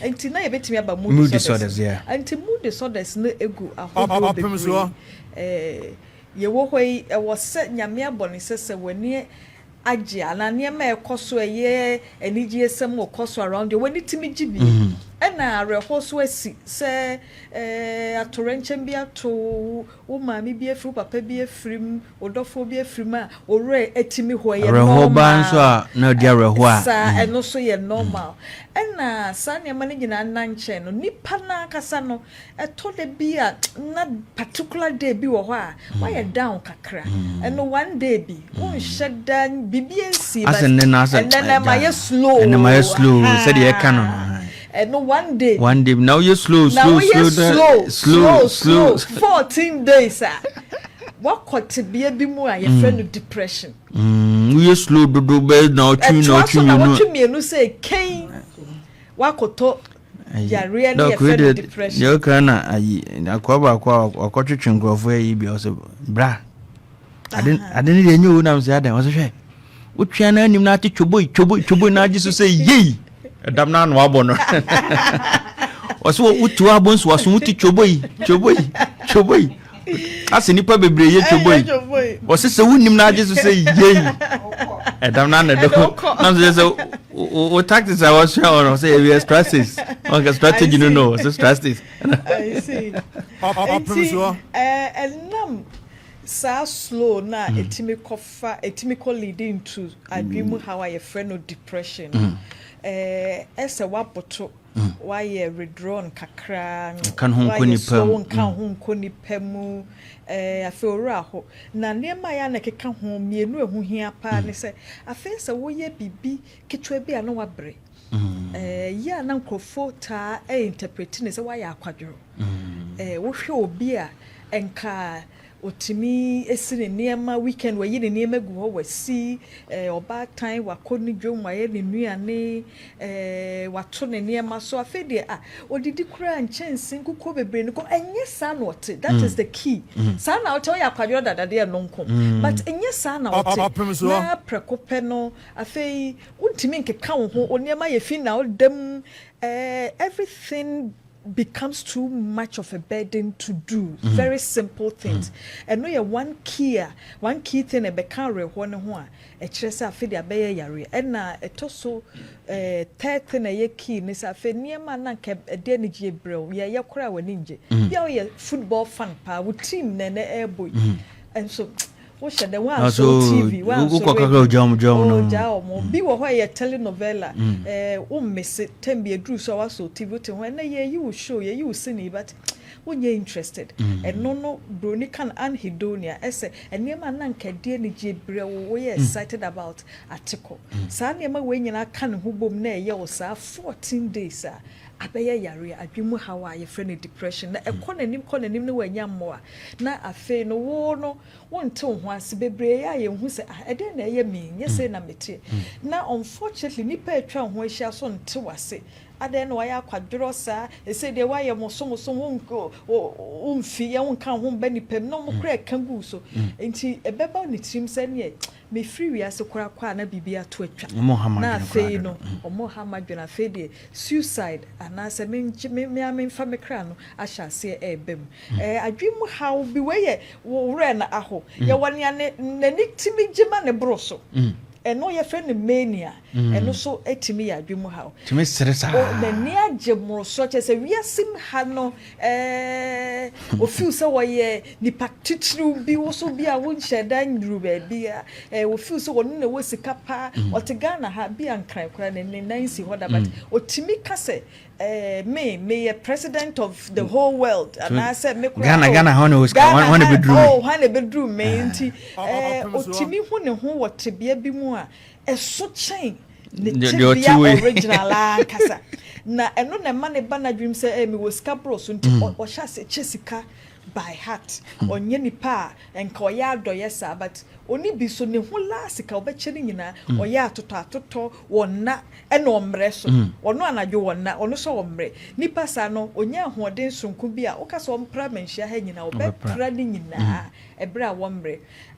Nti na yɛbɛtumi aba mood Mood disorders. disorders, yeah. Nti mood disorders no egu ahodoɔ Ɔpem bebree. soɔ. Yɛwɔ hɔ yi, ɛwɔ sɛ Nyame abɔ ne sɛ w'ani agye anaa nneɛma a ɛkɔ so, ɛyɛ anigye sɛm wɔ so around you, w'ani tumi gye bi. Ɛna awerɛhoɔ so asi sɛ atorɛnkyɛm bi ato wo maame bi afiri, wo papa bi afiri mu, wo dɔfoɔ bi afiri mu a, owurɛ atumi hɔ, ɛyɛ Awerɛhoɔ normal. Baa nso a na ɔdi awerɛhoɔ a Saa, ɛno nso yɛ normal. Ɛna saa nneɛma no nyinaa na nkyɛn no, nipa n'ankasa no, ɛtɔ da bi a na particular day bi wɔ hɔ a wayɛ down kakra. Ɛno one day bi wonhyɛ da biribi nsi, but Asɛ nnɛ no asɛ ɛnɛ na ma yɛ slow. Ɛnɛ ma yɛ slow, sɛdeɛ ɛka no. Ɛno one day. One day na woyɛ slow. Na Slow. Woyɛ Slow. Slow slow slow 14 days a, wakɔ tebea bi mu a yɛfrɛ no depression. Woyɛ slow dodo bɛyɛ na ɔtwe na Ɛtoa ɔtwe so na mmienu. Wɔtwe mmienu sɛ kɛn wakɔtɔ yareɛ no, Doc, yɛfrɛ no wei deɛ, depression. Deɛ woka na ayi akoa baako a ɔkɔtwetwe nkurɔfoɔ ayi bi a, ɔsɛ bra, ade no deɛ ɛnyɛ owu nam sɛ adan. Ɔsɛ hwɛ, wotwea no anim no ate twoboi twoboi twoboi na agye so sɛ yei ɛdam no ano abɔ no. Ɔsɛ wotu abɔ nso waso wote twoboi twoboi twoboi asɛ nnipa bebree yɛ twoboi. Ɛyɛ twoboi. Ɔsɛ sɛ wonim no agye so sɛ yei ɛdam no ano Ɛna dɔ wokɔ. Na sɛ wo tactics a wɔsua wɔ no sɛ ɛyɛ strategies, ɔnka strategy no, ɔsɛ strategies. I see. Ɔpem Nti soɔ. Ɛnam saa slow na ɛtumi kɔfa, ɛtumi kɔ lead into adwene mu haw a yɛfrɛ no depression. Ɛsɛ waboto, wayɛ withdrawn kakra. Nka ne ho nkɔ Wayɛ nipa slow, mu. Nka ho nkɔ nipa mu. Afei owura hɔ na nneɛma a yɛ a na ɛkeka ho mmienu a ɛho hia paa ne sɛ afei sɛ woyɛ biribi ketewa bi a na wabrɛ. Yi a na nkurɔfoɔ taa interpret ne sɛ wayɛ akwadworɔ. Wohwɛ obi a nka otumi esi ne nneɛma weekend, wayi ne nneɛma gu hɔ, wasi ɔbaatan, wakɔ ne dwom, wayɛ ne nnuane, wato ne nneɛma so. Afei deɛ a odidi koraa, nkyɛnse nkukuo bebree no kɔ. Ɛnyɛ saa na ɔte. That is the key. Saa na ɔte, ɔyɛ akwadworɔ dadadeɛ no nko, but ɛnyɛ saa na ɔte. Ɔpem soɔ. Na prɛko pɛ no, afei wontumi nkeka wo ho, o nneɛma yɛ fi na ɔda mu. Everything becomes too much of a burden to do very simple things. Ɛno yɛ one key thing a ɛbɛka awerɛhoɔ no ho a ɛkyerɛ sɛ afei de abɛyɛ yareɛ. Ɛna ɛtɔ so third thing a ɛyɛ key ne sɛ afei nneɛma a na nka ɛde anigye brɛ wo, yɛyɛ koraa a w'ani ngye. Bi a woyɛ football fan paa, wo team na ɛnɛ ɛrebɔ yi nso, wohyɛ dɛ Na wansɔ so, TV, wansɔ wokɔ kakra, ogya wɔn, gya wɔn no. Ogya wɔn. Bi wɔ hɔ a yɛ telenovela, wommese tem bi eduru so a wasɔ TV, wote ho, ɛnɛ yɛyi wo show, yɛyi wo sini, but wonyɛ interested. Ɛno no broni kan anhedonia, ɛsɛ nneɛma a na nka ɛde anigye brɛ wo, woyɛ excited about atekɔ. Saa nneɛma wei nyinaa ka ne ho bom na ɛyɛ wo saa 14 days a, abɛyɛ yare adwene mu haw a yɛfrɛ no depression. Na ɛkɔ n'anim, kɔ n'anim ne wanya mmoa na afei no wo no wonte wo ho ase bebree a yɛnhu sɛ, ah, ɛdɛn na ɛyɛ me? Nyɛ sɛ na mete. Na unfortunately nipa a atwa wo ho ahyia so nte wase. Adɛn na wayɛ akwadworɔ saa? Ɛsɛ deɛ wayɛ mosomosom, womfi yɛ, wonka wo ho mba nipa mu na ɔmo kora ɛka gu so. Nti ɛbɛba ne tirim sɛ neɛ mefiri wiase koraa kɔ a na biribi ato atwa. Ɔmo ha ma Na adwene afei koraa no dodo. Ɔmo ha ma adwene. Afei deɛ suicide anaasɛ mengye me a memfa me kra no ahyɛ aseɛ ɛɛba mu. Adwene mu haw bi wei yɛ wo werɛ na aho. Yɛwɔ nea ne n'ani tumi gye ma ne boro so. Ɛno yɛfrɛ no mania. Ɛno so tumi yɛ adwene mu haw. Tumi sere saa. O n'ani agye mmoroso kyerɛ sɛ wiase mu ha no ofeel sɛ wɔyɛ nipa titiriw bi, wo so bi a wonhyɛ da nnuru baabi a ofeel sɛ ɔno na ɛwɔ sika paa. Ɔte Ghana ha bi a nkran koraa ne nan si hɔ da, but otumi ka sɛ me meyɛ president of the whole world anaasɛ me koraa Ghana oh, Ghana hɔ na ɛwɔ sika, Ghana hɔ na ha ɛbɛduru me. Oh, hɔ na ɛbɛduru me. Nti Ɔpem so. otumi hu ne ho wɔ tebea bi mu a ɛso kyɛn ne Deɛ ɔte tebea wei. Original ankasa na ɛno na ɛma ne ba n'adwene sɛ mewɔ sika boro so. Nti ɔhyɛ ase kyɛ sika by heart. Ɔnyɛ nipa a nka ɔyɛ adɔyɛ saa, but oni bi so ne ho laa sika ɔbɛkyɛ ne nyinaa. Ɔyɛ atotɔ atotɔ wɔ nna ɛna ɔmmerɛ so. Ɔno anadwo wɔ nna, ɔno nso ɔmmerɛ. Nipa saa no onya ahoɔden sonko bi a woka sɛ ɔmpra manhyia ha nyinaa, ɔbɛpra ne nyinaa ɛberɛ a wɔmmerɛ.